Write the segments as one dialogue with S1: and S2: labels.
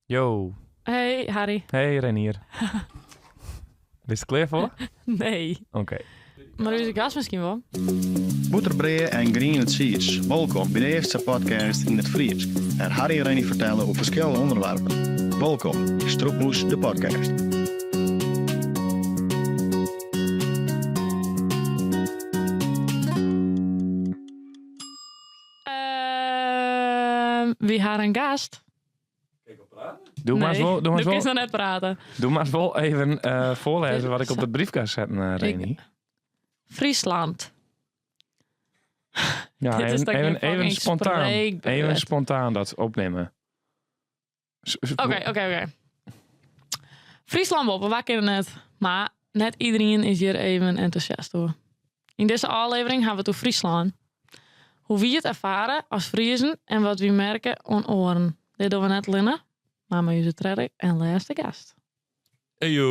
S1: Yo.
S2: Hey Harry.
S1: Hey Renier. Bist der klear foar?
S2: Nee.
S1: Oké.
S2: Mar ús gast miskien wol.
S3: Bûterbrea en griene tsiis. Wolkom by de earste podcast yn it Frysk. Wêr Harry en Reni fertelle oer ferskillende ûnderwerpen. Wolkom by Strûpmoes de podcast.
S2: Ehm, wy ha in gast.
S1: Doe maar
S2: Nee,
S1: wol, doe maar
S2: do kinst
S1: wol,
S2: noch net prate.
S1: doe mar wol even foarlêze wat ik op de briefkast zetten, Reni.
S2: Friesland.
S1: Ja,
S2: Dit is
S1: even,
S2: dat ik
S1: even,
S2: geen
S1: even
S2: fucking
S1: spontaan.
S2: spreekbeurt.
S1: Even spontaan dat opnemen.
S2: Oké, oké, oké. Fryslân boppe, wa kin it net? Mar net iderien is hjir even entûsjast oer. Yn dizze ôflevering ha we it oer Fryslân. Hoe wy it erfare as Friezen en wat wy merke oan oaren. Dit dogge we net allinne, mar mei ús tredde en lêste gast.
S4: Heyo.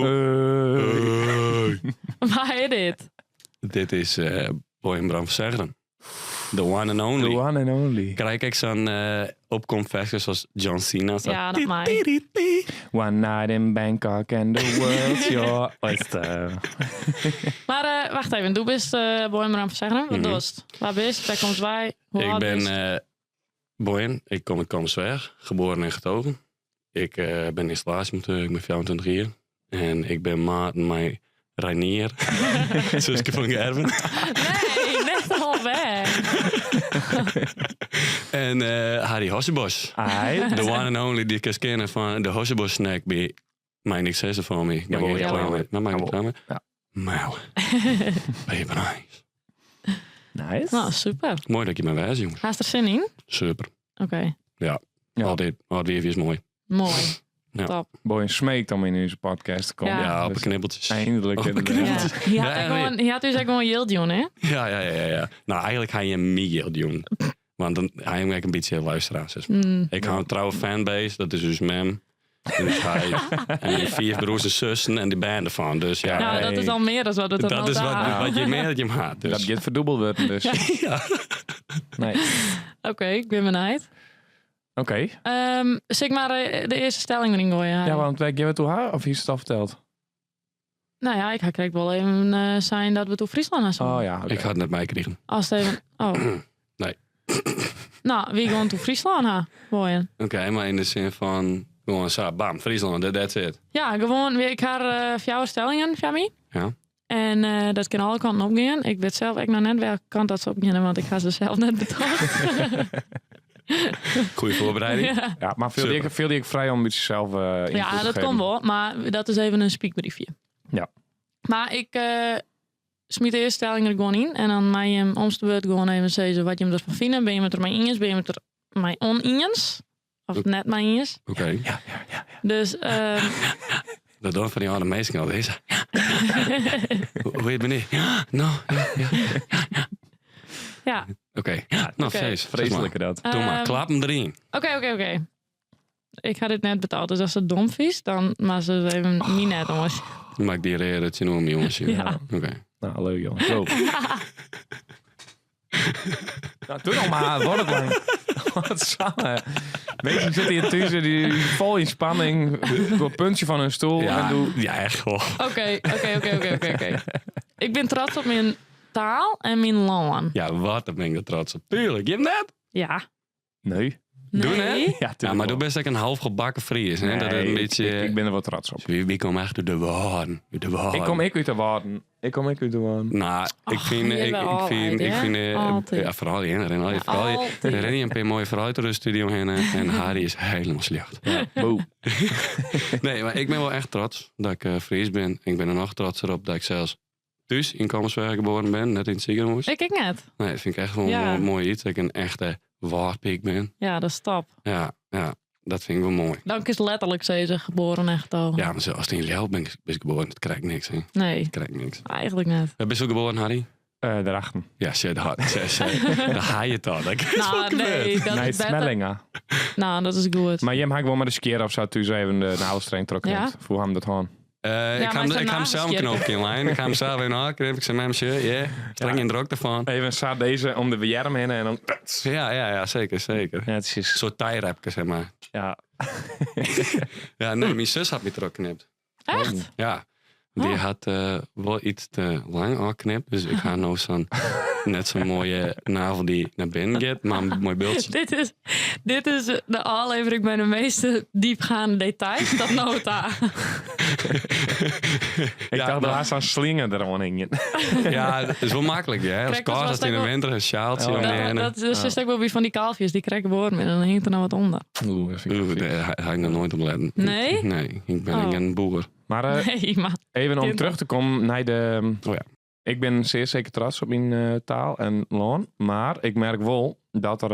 S1: Hey.
S2: Wa is dit?
S4: Dit is eh Boyan Bram van Seggeren. The one and only.
S1: The one and only.
S4: Krij ik ek sa'n eh opkomferske sa as John Cena? Sa
S2: Ja, dat mei.
S1: One night in Bangkok and the world's your oyster.
S2: Mar eh, wacht even, do bist eh Boyan Bram van Seggeren. Wat dochst? Wa bist? Wêr komst wei? Hoe
S4: Ik
S2: âld
S4: ben
S2: bist?
S4: eh Boyan, ik kom út Kollumersweach, geboren en getogen. Ik eh, ben ynstallaasjemonteur, ik ben 24 jier. En ik ben maat mei Reinier, suske fan Gerben.
S2: Nee, net alwer.
S4: En eh, Harry Hossebos.
S1: Ai.
S4: The one and only dy't kinst kenne fan de Hossebos snack by Mei niks sizze fan my. Ik
S1: Jawel,
S4: maak
S2: jawel.
S4: reclame. Nou, maak
S1: Jawel.
S4: reclame.
S1: Ja.
S4: Nou, even nice.
S1: Nice.
S2: Nou, super.
S4: Moai dat ik hjir mei wêze, jongens.
S2: Hast der sin yn?
S4: Super.
S2: Oké,
S1: Ja.
S4: Altyd, altyd is moai.
S2: moai.
S4: Ja.
S2: Top.
S1: Boyan smeekt om yn ús podcast te kommen.
S2: Ja.
S4: Ja, op de
S1: Dus
S4: knibbeltjes.
S1: eindelijk.
S4: Op de
S1: inderdaad.
S2: Ja.
S4: knibbeltjes.
S2: Hy hat
S4: Ja,
S2: ek
S4: nee.
S2: gewoan, hy hat ús ek gewoan jild jûn, hè?
S4: Ja, ja, ja, ja, ja. Nou, eigentlik ha jim my jild jûn. Want dan ha jim ek in bytsje luisteraars. sis. Ik ha in trouwe fanbase, dat is ús mem. En ús heit. En myn fiif broers en sussen en de bern derfan. Dus ja,
S2: Nou, dat is al mear as wat it
S4: dat
S2: no
S4: is
S2: ta
S4: wat,
S2: ha.
S4: wat je mear dat jim ha. Dus.
S1: Dat giet ferdûbeld wurden, dus.
S4: Ja.
S1: Nee.
S2: Oké, ik bin benijd.
S1: Oké.
S2: Sil ik mar de earste stelling deryn goaie?
S1: Ja, want wêr gean we it oer ha? Of hiest it al ferteld?
S2: Nou ja, ik ha krekt wol even eh, sein dat we it oer Fryslân ha soene.
S1: Oh ja, oké.
S4: Ik ha it net meikrigen.
S2: As it even. Oh.
S4: Nee.
S2: Nou, wy gean it oer Fryslân ha, Boyan.
S4: Oké, mar yn de sin fan gewoan sa, bam, Fryslân, that's it.
S2: Ja, gewoan, ik ha eh, fjouwer stellingen foar my.
S4: Ja.
S2: En eh, dat kin alle kanten opgean. Ik wit sels ek noch net welke kant dat se opgeane, want ik ha se sels net betocht.
S4: Goede voorbereiding.
S2: ja,
S1: Ja, mar fiel dy
S4: Super.
S1: ek, fiel dy ek frij om in bytsje sels eh input
S2: ja
S1: te
S2: dat
S1: geven.
S2: komt wol, mar dat is even in spykbriefje.
S1: Ja.
S2: Mar ik eh, smyt de earste stelling der gewoan yn en dan mei jim omste beurt gewoan even sizze wat jim derfan fine. Binne jim it der mei iens, binne jim it der mei ûniens? Of net mei iens?
S4: Oké.
S1: Ja, ja, ja.
S2: Dus ehm,
S4: Dat doen fan dy âlde minsken al deze. Hoe heet meneer? Ja, nou, ja, ja.
S2: ja.
S4: Oké, nou,
S2: Oké.
S4: feest.
S1: Freeslik dat.
S4: Doe maar,
S2: Ehm,
S4: klap hem erin.
S2: Oké, oké, oké. Ik ha dit net betocht, dus as it dom fynst, dan moatst it even my net oan.
S4: Maak die reden tsjinoer my, jongens.
S2: Ja.
S4: Oké.
S1: Nou, leuk jongen. Go. Nou, doe nog maar. Wordt het lang. Wat saai. Mensen zitten hier tussen, die vol in spanning, op het puntje van hun stoel. En
S4: Ja,
S1: doe...
S4: ja, echt wel.
S2: Oké, oké, oké, oké, oké, oké. Ik bin trots op myn taal en myn lân.
S4: Ja, wat, dêr bin ik der trots op. Tuurlijk, jim net.
S2: Ja.
S1: Nee.
S4: Doe
S2: Nee.
S4: net.
S1: Ja,
S4: Ja, maar
S1: do
S4: do bist ek in halfgebakken Fries. Hè? Dat is in
S1: Nee,
S4: bytsje...
S1: ik bin der wol trots op.
S4: Wy, wy komme echt út de Wâlden. Út de Wâlden.
S1: Ik kom ek út de Wâlden. Ik kom ek út de Wâlden.
S4: Nou, ik
S2: Och,
S4: fyn... Ik,
S2: jawel,
S4: ik fyn...
S2: altyd,
S4: Ik
S2: hè?
S4: fyn eh,
S2: Altyd.
S4: ja, foaral dy, hè. Rin al die
S2: Ja,
S4: froulju.
S2: altyd.
S4: Der rinne in pear moaie froulju troch de studio hinne. En Harry is hielendal slecht.
S1: Ja, boe.
S4: Nee, mar ik bin wol echt trots dat ik eh, Fries bin. Ik bin der noch trotser op dat ik sels thús yn Kollumersweach geboren bin, net yn it sikehûs.
S2: Ik ek net.
S4: Nee, dat fyn ik echt wol
S2: Ja.
S4: moai, moai iets. Dat ik in echte Wâldpyk bin.
S2: Ja, dat is top.
S4: Ja, ja, dat fyn ik wol moai.
S2: Dan is letterlik sizze geboren en getogen.
S4: Ja, mar ast yn Ljouwert bist, bist geboren, dat krij ik niks. Hè.
S2: Nee,
S4: Dat krij ik niks.
S2: eigentlik net.
S4: Wêr bist do geboren, Harry?
S1: Eh Drachten.
S4: Ja, shit, hard. Shit, shit. Dêr ha je it al. Dat is
S2: Nou,
S4: wat gebeurd.
S2: nee, dat
S1: Nee,
S2: is better.
S1: Smellinga.
S2: Nou, dat is goed.
S1: Mar jim ha ek wol mei de skear of sa thús even de navelstreng trochknipt.
S2: Ja?
S1: Hoe ha jim dat hân?
S4: Eh, ik
S2: mar
S4: ha
S2: is dat
S4: ik ha him sels in
S2: nagelskjerke?
S4: knoopje inlein. Ik ha him sels even ôfknipt. Ik sei, mem, sjoch, yeah. Streng yn drok derfan.
S1: Even sa dizze om de earm hinne en dan...
S4: Ja, ja, ja, seker, seker.
S1: Ja, it is...
S4: In soart tie-wrapke, sis mar.
S1: Ja.
S4: Ja, nee, myn sus hat my trochknipt.
S2: Echt?
S4: Ja. Die
S2: Oh.
S4: hat wol iets te lang ôfknipt. Dus ik ha no sa'n net zo'n mooie navel die naar binnen gaat, maar een mooi bultje.
S2: Dit is de aflevering met de meeste diepgaande details. Dat nota.
S1: Ik
S4: Ja,
S1: dacht,
S4: maar-
S1: daar staan slingen erom hingen.
S4: Ja, dat is wel makkelijk, hè? Als
S2: Kijk, dat
S4: kaas
S2: was
S4: als het in de
S2: ook wel-
S4: winter een sjaaltje
S1: Oh, ja.
S4: omheen.
S2: Dat is dus ook wel weer van die kalfjes. Die krijgen wormen en dan hangt er nou wat onder.
S1: Oeh, dat vind ik
S4: Oeh,
S1: vies.
S4: daar ga ik nog nooit op letten.
S2: Nee?
S4: Nee, ik ben
S2: Oh.
S4: geen boer.
S1: Maar
S2: Nee, maar...
S1: even om
S2: Kind-
S1: terug te komen naar de...
S4: Oh ja.
S1: Ik ben zeer zeker trots op mijn taal en loon. Maar ik merk wel dat er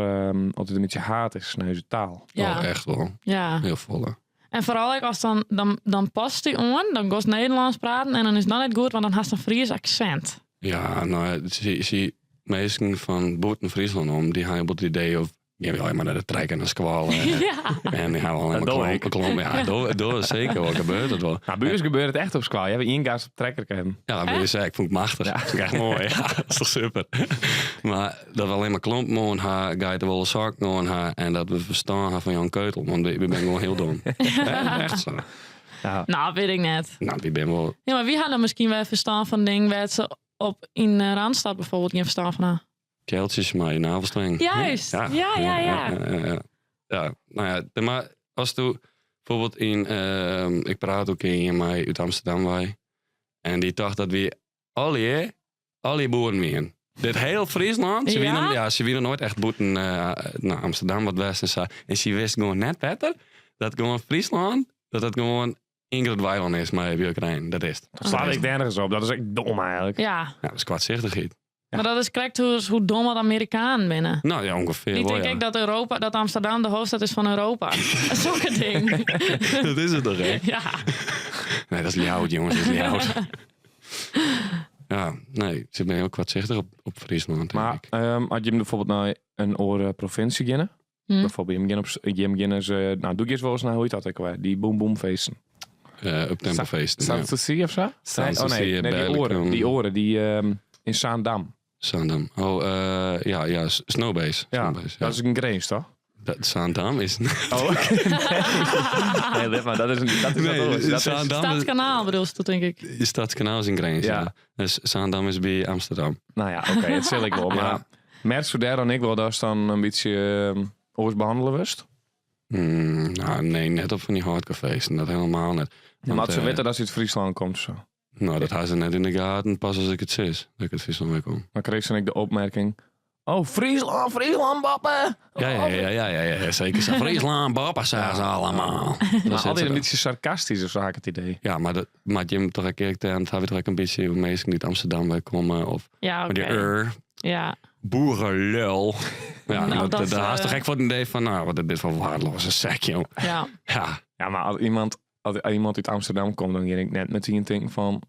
S1: altijd een beetje haat is naar deze taal.
S2: Ja,
S4: Oh, echt wel.
S2: ja.
S4: Heel volle.
S2: En vooral ook als dan past die on, dan kost Nederlands praten en dan is dat niet goed, want dan hast een Fries accent.
S4: Ja, nou, zie mensen van buiten Friesland om, die hebben het idee of, ja, wil je maar naar de trek en de squalen.
S2: Ja.
S4: En die gaan wel
S1: Dat
S4: helemaal
S1: doe ik.
S4: klomp, klomp. Ja, door is zeker wel. Gebeurt het wel.
S1: Nou, bij ons gebeurt het echt op squal. Je hebt één gast op trekker gekregen.
S4: Ja, dat wil je zeggen. Ik vond het machtig. Dat vond ik echt mooi. Ja, dat is toch super. Maar dat we alleen maar klomp mogen ha, geitenwolle zak mogen ha, en dat we verstaan ha van Jan Keutel. Want we ben gewoon heel dom. Ja, echt zo.
S1: Ja.
S2: Nou, weet ik net.
S4: Nou, die ben wel...
S2: Ja, maar wie had dan misschien wel verstaan van dingen waar ze op in Randstad bijvoorbeeld geen verstaan van ha?
S4: Keltjes, maar je navelstreng.
S2: Juist. Ja, ja, ja.
S4: Ja, ja, ja. Ja, nou ja, de- maar als du bijvoorbeeld in, ik praat ook in mij uit Amsterdam wij, en die dacht dat we alle boeren waren. Dit heel Friesland, ze
S2: Ja?
S4: wienen, ja, ze wienen nooit echt boeten naar Amsterdam, wat west en zo. En ze wist gewoon net beter dat gewoon Friesland, dat het gewoon Ingrid Weiland is, maar Björkrijn, dat is het.
S1: Dat slaat ik nergens op. Dat is echt dom eigenlijk.
S2: Ja,
S4: Ja, dat is kwartzichtigheid.
S1: Ja.
S2: maar dat is correct hoe dom wat Amerikanen binnen.
S4: Nou ja, ongeveer
S2: Die
S4: wel,
S2: denk
S4: ja.
S2: ik dat Europa, dat Amsterdam de hoofdstad is van Europa. Zulke ding.
S4: dat is het toch, hè?
S2: Ja.
S4: Nee, dat is Ljout, jongens. Dat is Ljout. ja, nee, ze ben heel kwartzichtig op Friesland, denk
S1: Maar
S4: ik.
S1: had je hem bijvoorbeeld naar een oren provincie gaan? Bijvoorbeeld, je hem op, je hem gaan eens, nou, doe ik eens wel eens naar, hoe heet dat ook alweer? Die boom boom feesten.
S4: Op tempofeesten.
S1: Staat
S4: Ja.
S1: het of zo? Nee, oh nee,
S4: Sanssouci,
S1: nee, die
S4: Berlicum.
S1: oren. Die oren, die in Zaandam.
S4: Zaandam. Oh, ja, ja, Snowbase.
S1: Ja,
S4: Snowbase, ja.
S1: dat is een grens, toch?
S4: Dat, Zaandam is...
S1: Oh, nee, let maar, dat is een, dat is
S4: Nee,
S1: wat anders. Dat is,
S4: Zaandam is...
S2: Stadskanaal bedoel je dat, denk ik.
S4: Stadskanaal is een grens, ja.
S1: Ja.
S4: Dus Zaandam is bij Amsterdam.
S1: nou ja, oké, het zal ik wel. Maar
S4: Ja.
S1: merk zo daar dan ik wel, dat is dan een beetje oors behandelen wist.
S4: Nou, nee, net op van die hardcafés. Dat helemaal net.
S1: Ja, maar als ze weten dat ze uit Friesland komt, zo.
S4: Nou, dat had ze net in de gaten, pas als ik het zis. Dat ik het Friesland weer kom.
S1: Dan kreeg ze en ik de opmerking. Oh, Friesland, Friesland, bappen!
S4: Ja, ja, ja, ja, ja, ja, zeker. Friesland, bappa, zei ze allemaal. Dat
S1: Maar
S4: zit
S1: altijd
S4: ze
S1: een
S4: dan.
S1: beetje sarcastisch of zo, had ik het idee.
S4: Ja, maar, dat, maar Jim toch een keer het heb je toch ook een beetje hoe mensen niet Amsterdam bij komen. Of
S2: Ja,
S4: maar
S2: oké.
S4: die
S2: Ja.
S4: boerenlul. Ja,
S2: Nou,
S4: dat,
S2: dat,
S4: daar is toch gek voor het idee van, nou, wat is dit voor waardeloze sek, joh.
S2: Ja.
S4: Ja,
S1: Ja, maar als iemand uit Amsterdam komt, dan denk ik net met die denken van...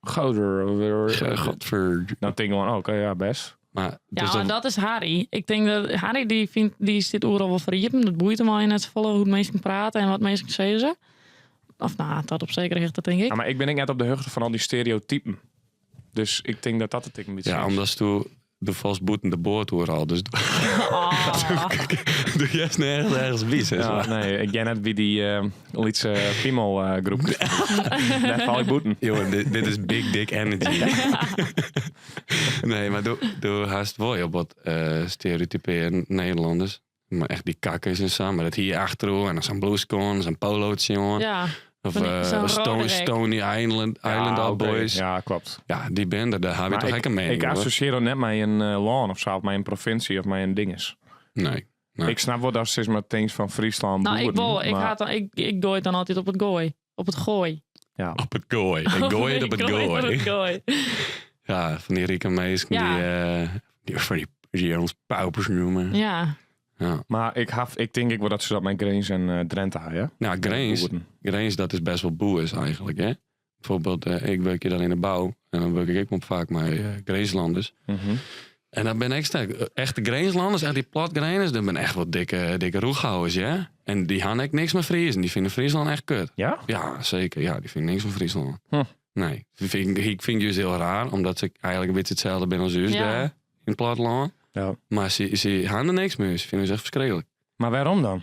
S1: Gozer.
S4: godver.
S1: Dan denk ik gewoon, oh, oké, ja, best.
S4: Maar,
S2: Ja,
S4: dus
S2: maar dat is Harry. Ik denk dat Harry die vindt, die zit overal wel verriepen. Dat boeit hem al in het volle hoe de mensen praten en wat mensen zeggen. Of nou, dat op zekere hoogte, denk ik.
S1: Ja, maar ik ben ook net op de hoogte van al die stereotypen. Dus ik denk dat dat het een beetje
S4: ja,
S1: is.
S4: omdat ze de vast boeten de boord al. Dus
S2: Oh.
S4: doe jij nergens ergens bij, zeg
S1: Ja,
S4: maar.
S1: nee, ik ken net bij die Lietse Piemel groep. Daar val ik boeten.
S4: Jongen, dit is big dick energy. nee, maar doe haast wel op wat stereotyperen Nederlanders. Maar echt die kakkers en zo. Maar dat hier achter en dan zo'n bluescon, zo'n polootje, jongen.
S2: Ja,
S4: Of
S2: Van die- zo'n rode rek.
S4: Stony Island, Island
S1: Ja,
S4: Out
S1: oké.
S4: Boys. Ja.
S1: Ja, klopt.
S4: die bende, daar heb je
S1: Maar
S4: toch echt een mening
S1: Ik
S4: hoor.
S1: associeer dat net met een land of zo, of met een provincie of met een dinges.
S4: Nee. Nee.
S1: Ik snap wel dat ze maar things van Friesland
S2: nou, ik,
S1: boeren,
S2: wil, ik,
S1: maar-
S2: haat dan, ik gooi het dan altijd op het gooi. Op het gooi.
S1: Ja.
S4: Op het gooi. Ik gooi het op het
S2: Ik gooi
S4: gooi.
S2: het op het gooi.
S4: Ja, van die rieke meisjes
S2: Ja.
S4: die, van die, die ons paupers noemen.
S2: Ja.
S4: Ja.
S1: Maar ik denk ik wel dat ze dat met Grains en Drenthe hebben. Ja?
S4: Nou, Grains,
S1: Boeren.
S4: Grains, dat is best wel boers eigenlijk, hè? Bijvoorbeeld, ik werk hier dan in de bouw. En dan werk ik ook vaak met Granslanders. En dat ben ik sterk. Echte Granslanders, echt die platgrainers, dat ben echt wel dikke roeghouwers, ja? En die gaan echt niks met Friesen. Die vinden Friesland echt kut.
S1: Ja?
S4: Ja, zeker. Ja, die vinden niks van Friesland. Nee, die vind ik vind juist heel raar, omdat ze eigenlijk een beetje hetzelfde zijn als u
S2: Ja.
S4: daar in het platteland.
S1: Ja.
S4: Maar ze gaan er niks meer. Ze vinden het echt verschrikkelijk.
S1: Maar waarom dan?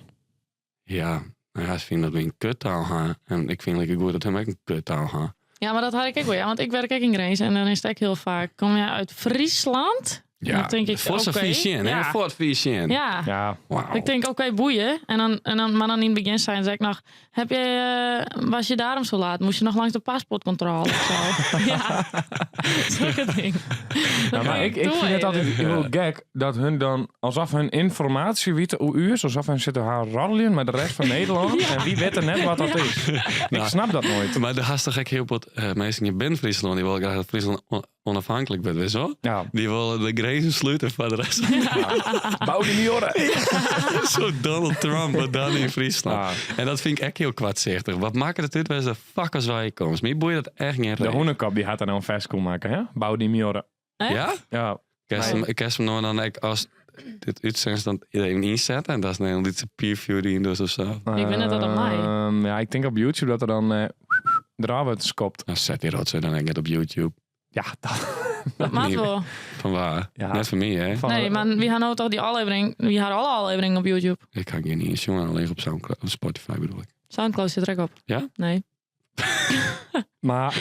S4: Ja, nou ja, ze vinden dat we een kuttaal ha. En ik vind het goed dat hun ook een kuttaal ha.
S2: Ja, maar dat had ik ook wel. Ja, want ik werk ook in Grins en dan is het ook heel vaak. Kom jij uit Friesland?
S4: Ja,
S2: Dan denk ik,
S4: voor zo'n
S2: oké,
S4: vier zin, hè?
S2: ja.
S4: Voor het vier zin.
S2: Ja.
S1: Ja,
S4: Wauw.
S2: Ik denk, oké, boeien. En dan, en dan, maar dan in het begin zijn ze ik nog... Heb je, was je daarom zo laat? Moest je nog langs de paspoortcontrole of zo? ja, zulke ding.
S1: Ja, maar ik
S2: Doe
S1: vind het
S2: even.
S1: altijd heel gek dat hun dan, alsof hun informatie weten hoe u is, alsof hun zitten haar raddelen met de rest van Nederland. En wie weet er net wat dat is. Ik
S4: Nou.
S1: snap dat nooit.
S4: Maar de hast toch ook heel wat mensen in binnen Friesland die willen graag dat Friesland onafhankelijk wordt, weet je wel?
S1: Ja.
S4: Die willen de grenzen sluiten voor de rest.
S1: Bouw die Mioren.
S4: Zo Donald Trump, maar dan in Friesland.
S1: Ah.
S4: En dat vind ik echt heel kwartzichtig. Wat maakt het uit waar de fuck als wij komen? Mij boeit dat echt niet.
S1: De hoenekap die gaat daar nou een vers kon maken, hè? Bouw die Mioren.
S2: Echt?
S4: Ja?
S1: Ja.
S4: Ik heb hem, ik heb hem nou dan echt als dit uitzend dan iedereen inzetten en dat is een lietse preview die in dus of zo.
S2: Ik ben net dat op mij.
S1: Ja, ik denk op YouTube dat er dan eh skopt.
S4: Dan zet die rotzooi dan echt op YouTube.
S1: Ja, dat.
S2: Dat mag
S4: Nee.
S2: wel.
S4: Van waar?
S1: Ja.
S4: Net van mij, hè?
S1: Van,
S2: Nee, maar wie gaan nou toch die aflevering... Wie gaan alle afleveringen op YouTube?
S4: Ik kan geen eens jongen alleen op Soundcloud, op Spotify bedoel ik.
S2: Soundcloud zit er ook op.
S4: Ja?
S2: Nee.
S1: Maar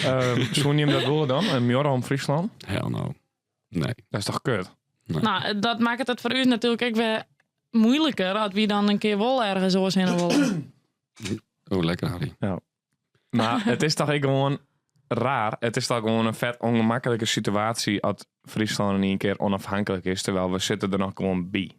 S1: zoen je hem dat willen dan? Een Mioren om Friesland?
S4: Hell no. Nee.
S1: Dat is toch kut?
S2: Nou, dat maakt het voor u natuurlijk ook weer moeilijker... dat wie dan een keer wel ergens oors heen willen.
S4: Oh, lekker Harry.
S1: Maar het is toch ook gewoon raar. Het is toch gewoon een vet ongemakkelijke situatie als Friesland in één keer onafhankelijk is, terwijl we zitten er nog gewoon bij.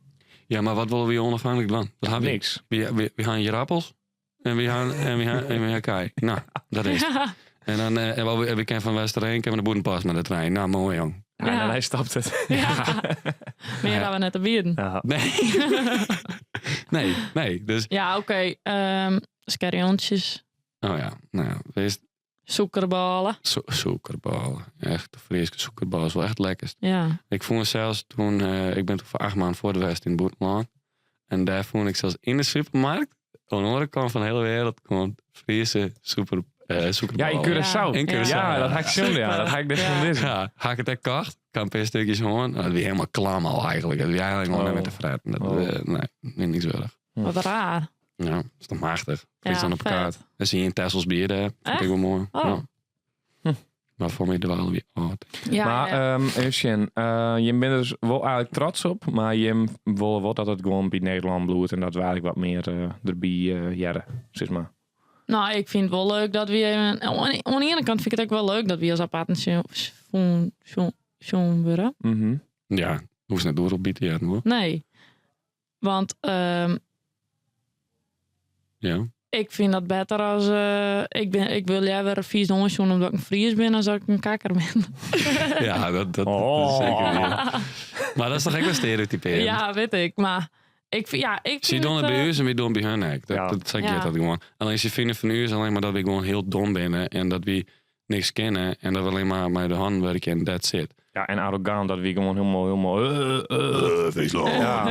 S4: Ja, maar wat willen we hier onafhankelijk dan? Dat hebben we.
S1: Niks.
S4: We gaan hier appels en we gaan en we gaan en we gaan kei. Nou, dat is het.
S2: Ja.
S4: En dan en wel, we, we kennen van Westereen, kennen we de boerenpas met de trein. Nou, mooi jong.
S1: Ja, en
S2: Ja.
S1: dan hij stapt het.
S2: Ja. Meer dan we net te bieden.
S1: Ja.
S4: Nee. nee, nee. Dus,
S2: Ja, oké. Scariontjes,
S4: oh ja, nou ja, wees
S2: suikerballen.
S4: suikerballen. Echt, de Friese suikerbal is wel echt lekker.
S2: Ja.
S4: Ik vond zelfs toen, ik ben toen voor 8 maanden voor de West in Boetenland. En daar vond ik zelfs in de supermarkt, aan de andere kant van de hele wereld, gewoon Friese super,
S1: Ja,
S4: suikerballen.
S1: in Curaçao.
S4: In Curaçao.
S1: Ja, dat ga ik zien. Ja, dat ga ik dus
S2: Ja.
S1: van dit.
S4: Ja, ga ik het echt kocht, kan een paar stukjes horen. Nou, dat is helemaal klam al eigenlijk. Dat is eigenlijk gewoon
S1: Oh.
S4: net met de fruit. Dat,
S1: Oh.
S4: nee, nee, niks willig.
S2: Wat raar.
S4: Ja, dat is toch machtig.
S2: Ja,
S4: Friesland op
S2: vet.
S4: kaart. Dan zie je in Tessels bier daar. Vind
S2: Echt
S4: ik wel mooi.
S2: Oh.
S4: Ja.
S1: Hm.
S4: Maar voor mij dwalen we oud.
S2: Ja,
S1: maar
S2: ja.
S1: Eusjen, je bent er dus wel eigenlijk trots op, maar je wil wel dat het gewoon bij Nederland bloedt en dat we eigenlijk wat meer erbij jaren, zeg maar.
S2: Nou, ik vind het wel leuk dat we even... Aan de ene kant vind ik het ook wel leuk dat we als apart zo'n worden.
S1: Mhm.
S4: Ja, hoe ze net door op bieden, ja, hoor.
S2: Nee. Want
S4: Ja.
S2: ik vind dat beter als... ik wil liever vies jongens doen omdat ik een Fries ben als dat ik een kakker ben.
S4: Ja, dat
S1: Oh.
S4: is zeker. ja. Maar dat is toch ook wel stereotyperen?
S2: Ja, weet ik. Maar ik, vind- ja, ik
S4: Ze
S2: vind
S4: doen het
S2: het,
S4: bij u en we doen bij hun ook. Dat,
S1: Ja.
S4: dat zeg ik
S2: Ja.
S4: dat gewoon. Alleen ze vinden van u is alleen maar dat we gewoon heel dom binnen en dat we niks kennen en dat we alleen maar met de hand werken en that's it.
S1: Ja, en arrogant dat we gewoon helemaal, helemaal...
S4: Friesland.
S1: Ja.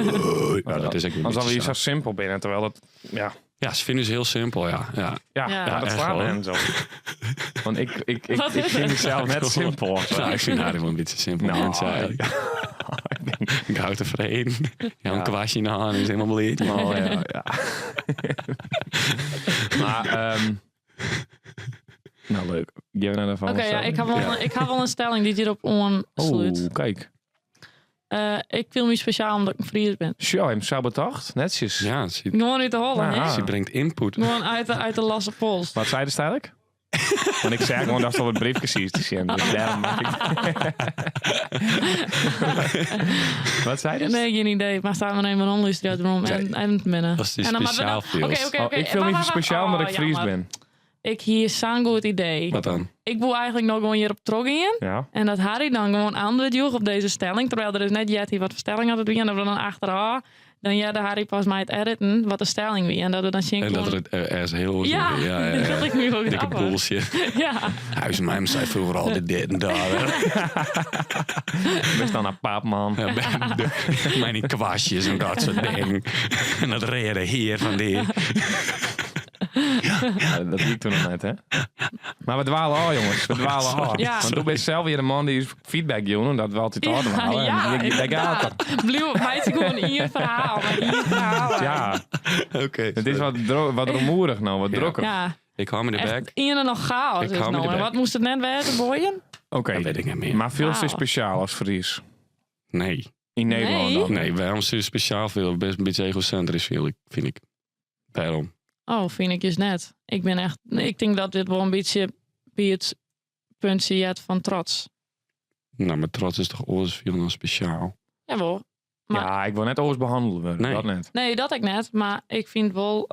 S4: Ja, dat is ook een
S1: Alsof
S4: beetje
S1: we hier
S4: zo.
S1: zo simpel binnen, terwijl dat... Ja,
S4: Ja, ze vinden ze heel simpel, ja. Ja,
S1: ja,
S2: Ja.
S1: ja, dat
S4: echt
S1: slaat
S4: wel.
S1: hen zo. Want ik,
S2: Wat
S1: ik
S2: is
S1: vind
S2: het?
S1: mezelf net simpel. of zo.
S4: Nou, ik vind haar wel een beetje simpel.
S1: Nou,
S4: mens eigenlijk. Ik hou tevreden. Ja,
S1: Ja.
S4: een kwastje in de hand is helemaal beleid.
S1: Oh, ja, ja. maar, nou leuk. Geef naar de
S2: Oké, ja, ik heb wel een stelling die hierop aansluit.
S1: Oh, kijk.
S2: Ik wil me speciaal omdat ik een Fries ben.
S1: Zo, hem sabotacht. Netjes.
S4: Ja, ze,
S2: Gewoon uit de Holland,
S1: Ah.
S2: hè?
S4: ze brengt input.
S2: Gewoon uit de lasse pols.
S1: Wat zei de eigenlijk? Want ik zei gewoon dat ze op het briefje ziet te zien. Dus daarom maak ik... Wat zei de?
S2: Nee, geen idee. Maar staan we even rondluisteren uit de room en binnen.
S4: Dat is die
S2: En dan maar
S4: speciaal
S2: we dan-
S4: feels.
S2: Oké, oké,
S1: Oh,
S2: oké.
S1: ik voel me
S2: Wacht, wacht,
S1: speciaal
S2: wacht.
S1: omdat ik
S2: Oh,
S1: Fries
S2: jammer.
S1: ben.
S2: Ik hier zo'n goed idee.
S4: Wat dan?
S2: Ik wil eigenlijk nog gewoon hier op trok in.
S1: Ja.
S2: En dat Harry dan gewoon antwoord joeg op deze stelling. Terwijl er is net Jetty wat voor stelling had het wie. En dat we dan achteraf. Dan jette Harry pas mij het editen wat de stelling wie. En dat we dan zien
S4: En dat
S2: kon-
S4: er het er is heel
S2: Ja,
S4: ja, ja, ja.
S2: dat ik nu ook
S4: Dikke
S2: grappig.
S4: bullshit.
S2: Ja,
S4: Huis mij zei vroeger altijd dit en dat.
S1: Best dan een paapman.
S4: Ja, Mijn die kwastjes en dat soort dingen. En dat reden hier van die.
S1: Ja, dat liep toen nog net, hè? Maar Maar we dwalen af, jongens. We dwalen af.
S2: Ja.
S1: Want toen ben je zelf weer de man die feedback joen, omdat we altijd
S2: Ja,
S1: afdwalen.
S2: ja,
S1: En daar gaat het.
S2: inderdaad. Blijf, maak gewoon één verhaal. Maar één verhaal.
S1: Ja,
S4: Oké.
S1: het is wat, wat rumoerig nou, wat
S4: Ja.
S1: drukker.
S2: Ja,
S4: Ik hou me de bek.
S2: echt één en nog chaos
S4: Ik
S2: is
S4: hou me
S2: nou.
S4: de
S2: En
S4: bek.
S2: wat moest het net werden, boeien?
S1: Oké,
S4: Dat weet ik niet meer.
S1: maar veel te
S2: Wauw.
S1: speciaal als Fries.
S4: Nee.
S1: In Nederland
S2: Nee.
S1: dan.
S4: Nee, waarom is het speciaal veel? Best een beetje egocentrisch, vind ik. Vind ik. Waarom?
S2: Oh, vind ik dus net. Ik ben echt... Ik denk dat dit wel een beetje bij het punt zit van trots.
S4: Nou, maar trots is toch oors veel dan speciaal?
S2: Jawel. Maar-
S1: Ja, ik wil net oors behandeld worden.
S4: Nee.
S1: Dat net.
S2: Nee, dat ik net. Maar ik vind wel...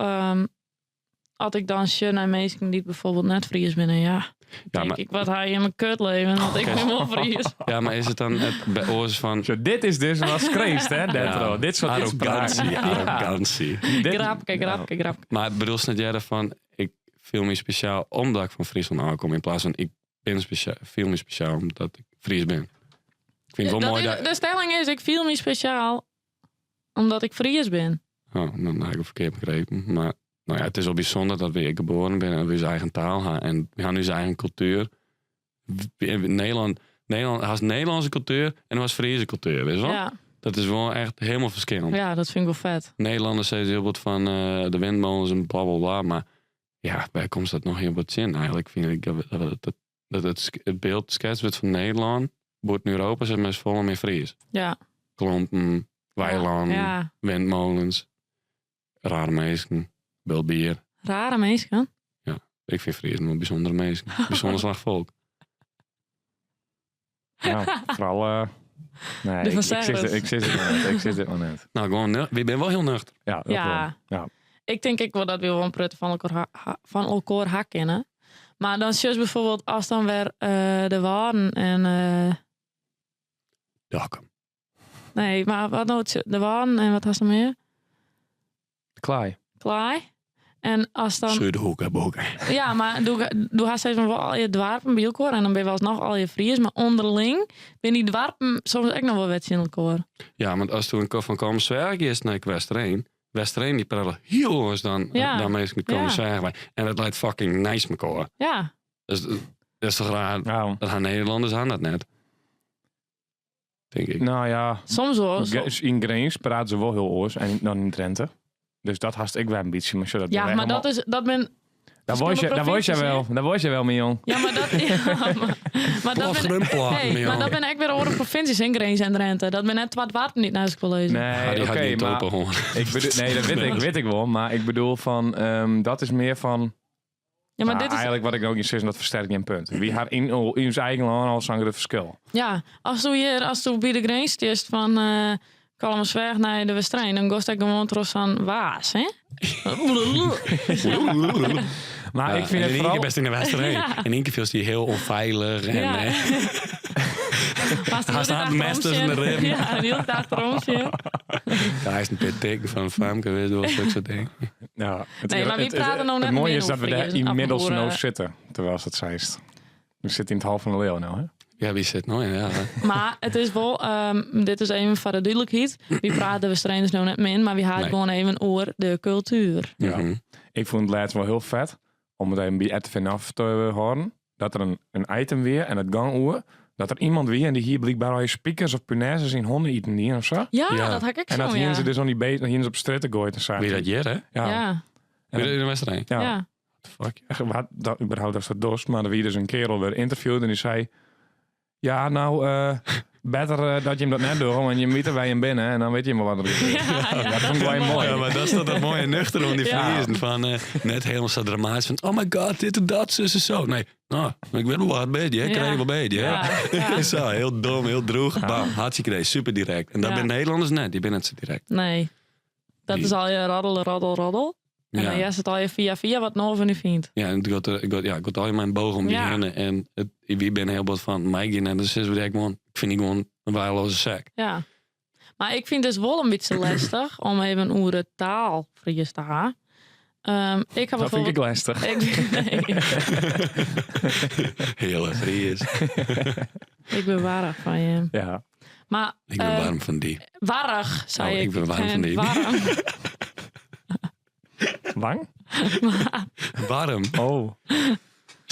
S2: als ik dan shit naar mensen die bijvoorbeeld net Fries binnen, ja.
S4: Ja,
S2: Denk
S4: maar,
S2: ik, wat hij in mijn kut leven, want ik ben wel Fries.
S4: ja, maar is het dan het bij oors van...
S1: Zo, dit is dus wat schreefst, hè, Dentro?
S4: Ja,
S1: Dit soort
S4: arrogantie,
S1: uitspraken. Ja.
S4: arrogantie.
S1: Dit-
S2: Grapke, grapke, grapke.
S4: Maar bedoel ze net jij van, ik voel me speciaal omdat ik van Friesland aankom, in plaats van ik ben speciaal, voel me speciaal omdat ik Fries ben. Ik vind het wel
S2: Dat
S4: mooi
S2: is-
S4: dat...
S2: De stelling is, ik viel me speciaal omdat ik Fries ben.
S4: Oh, dan heb ik het verkeerd begrepen. Maar nou ja, het is wel bijzonder dat we hier geboren zijn en we onze eigen taal hebben. En we hebben onze eigen cultuur. Nederland, Nederland has Nederlandse cultuur en was Friese cultuur, weet je wel?
S2: Ja,
S4: Dat is wel echt helemaal verschillend.
S2: ja, dat vind ik wel vet.
S4: Nederlanders zeggen heel wat van de windmolens en bla bla bla. Maar ja, bij komt dat nog heel wat zin eigenlijk. Vind ik dat, dat, dat, dat het, het beeld schetst van Nederland wordt in Europa zeg maar, is vol meer Fries.
S2: Ja.
S4: Klompen, weilanden,
S2: Ja,
S4: windmolens, rare mensen, bult bier.
S2: rare mensen.
S4: Ik vind Fries een bijzondere mensen. Bijzonder slag volk.
S1: Ja, vooral... nee,
S2: De
S1: ik, ik,
S2: Van
S1: zit,
S2: Serres.
S1: ik zit dit maar net. Ik zit dit maar net.
S4: Nou, gewoon, we zijn wel heel nuchter.
S1: Ja, dat
S2: Ja.
S1: wel. Ja.
S2: Ik denk ik wel dat we wel een prut van elkaar, van elkaar hak kennen. Maar dan zus bijvoorbeeld als dan weer de waren en...
S4: Dokkum.
S2: nee, maar wat nou? De waren en wat was er meer?
S1: Klaai.
S2: Klaai. En als dan...
S4: Zuidhoeken, boeken.
S2: Ja, maar doe, doe haar steeds maar wel al je dwarpen bij elkaar en dan ben je wel alsnog al je Fries. Maar onderling ben die dwarpen soms ook nog wel wetje in elkaar.
S4: Ja, want als toen ik van Komen is naar Westereen. Westereen die praten heel anders dan,
S2: Ja.
S4: dan mensen met Komen
S2: Ja.
S4: Zwerg. En dat lijkt fucking nice elkaar.
S2: Ja,
S4: Dus dat is toch raar?
S1: Nou,
S4: Dat gaan Nederlanders aan dat net. Denk ik.
S1: nou ja,
S2: soms wel.
S1: In Grains praten ze wel heel oors en dan in Drenthe. Dus dat hast ik wel een beetje. Maar zo, dat
S2: Ja, maar dat is dat ben.
S1: Daar word je, daar word je wel. Daar word je wel, mijn jong.
S2: Ja, maar dat. Ja, maar dat ben, hey, maar dat ben ik weer over provincies in Grains en Drenthe. Dat ben net wat waard niet naar school lezen.
S1: Nee,
S4: die
S1: oké,
S4: had niet
S1: maar
S4: open hoor.
S1: ik bedoel, nee, dat weet ik, weet ik wel. Maar ik bedoel van, dat is meer van,
S2: Ja, maar
S1: nou,
S2: dit is.
S1: eigenlijk wat ik ook niet zeg, dat versterkt je een punt. Wie haar in zijn eigen land al zo'n groot verschil.
S2: Ja, als du hier, als du bij de grens stist van Kalmersweg naar de Westrein, dan kost ik gewoon trots aan Waas, hè?
S1: Maar ik vind
S4: en
S1: het
S4: in één
S1: vooral...
S4: keer best in de Westereen.
S2: Ja.
S4: In één keer viel die heel onveilig. En,
S2: Ja.
S4: eh,
S2: Hij
S4: staat mes tussen de ribben.
S2: Ja, en heel tijd achterom zitten.
S4: ja, hij is een pit teken van Famke, weet je wel, zulke soort dingen.
S1: Ja, het,
S2: Nee, maar wie praten nou net
S1: Het mooie
S2: meer
S1: is dat we
S2: over
S1: daar
S2: Friezen,
S1: inmiddels
S2: afboeren.
S1: nou zitten, terwijl ze het zeist. We zitten in het half van de leeuw nou, hè?
S4: Ja, wie zit nou? Ja, hè.
S2: Maar het is wel, dit is even voor de duidelijkheid. We praten de trainers nou net min, maar we hadden
S4: Nee.
S2: gewoon even over de cultuur.
S1: Ja.
S4: Mhm.
S1: Ik vond het laatst wel heel vet om het even bij RTV af te horen. Dat er een item weer en het gangoer. Dat er iemand weer en die hier blijkbaar al je speakers of punaises in honden eten die of zo.
S2: Ja,
S4: Ja.
S2: dat had ik
S1: En
S2: zo,
S1: dat
S2: ja.
S1: hier ze dus al die beest, hier ze op straat gegooid en zo.
S4: Wie dat hier, hè?
S1: Ja.
S2: Ja,
S4: Wie dat in de Westereen?
S1: Ja.
S2: ja.
S4: What the fuck?
S1: Echt, wat, dat, überhaupt dat dat dos, maar er wie dus een kerel weer interviewd en die zei... Ja, nou, beter dat je hem dat net doet, want je moet er bij hem binnen en dan weet je maar wat er gebeurt.
S2: Ja, ja,
S1: dat vond ik wel mooi.
S4: Ja, maar dat is toch dat mooie nuchter om die
S2: Ja.
S4: Friesen. Van, net helemaal zo dramatisch van, oh my god, dit en dat, zus en zo. Nee, nou, ik weet wel wat beetje, hè. Ik
S2: Ja.
S4: krijg wel beetje, hè.
S2: Ja, ja.
S4: Zo, heel dom, heel droeg. Bam, hartstikke idee, super direct. En dat
S2: Ja.
S4: ben Nederlanders net, die ben net zo direct.
S2: Nee, dat
S4: Die-
S2: is al je raddel, raddel, raddel. En
S4: Ja.
S2: dan is het al je via via wat nog van u vindt.
S4: Ja, en ik had, ik had, ja, ik had al mijn boog om die
S2: Ja.
S4: heen. En het, wie ben heel wat van, mij en dat is wat ik gewoon, ik vind die gewoon een waardeloze zak.
S2: Ja. Maar ik vind het dus wel een beetje lastig om even oer taal Fries te gaan. Ik heb
S1: Dat vind ik
S2: bijvoorbeeld...
S1: lastig.
S2: Ik, nee,
S4: Heel Fries.
S2: ik ben warrig van je.
S1: Ja.
S2: Maar,
S4: Ik ben warm van die.
S2: Warrig, zei
S4: Oh,
S2: ik.
S4: ik ben warm
S2: En
S4: van die.
S2: Warm.
S1: Wang?
S4: Warm.
S1: Oh.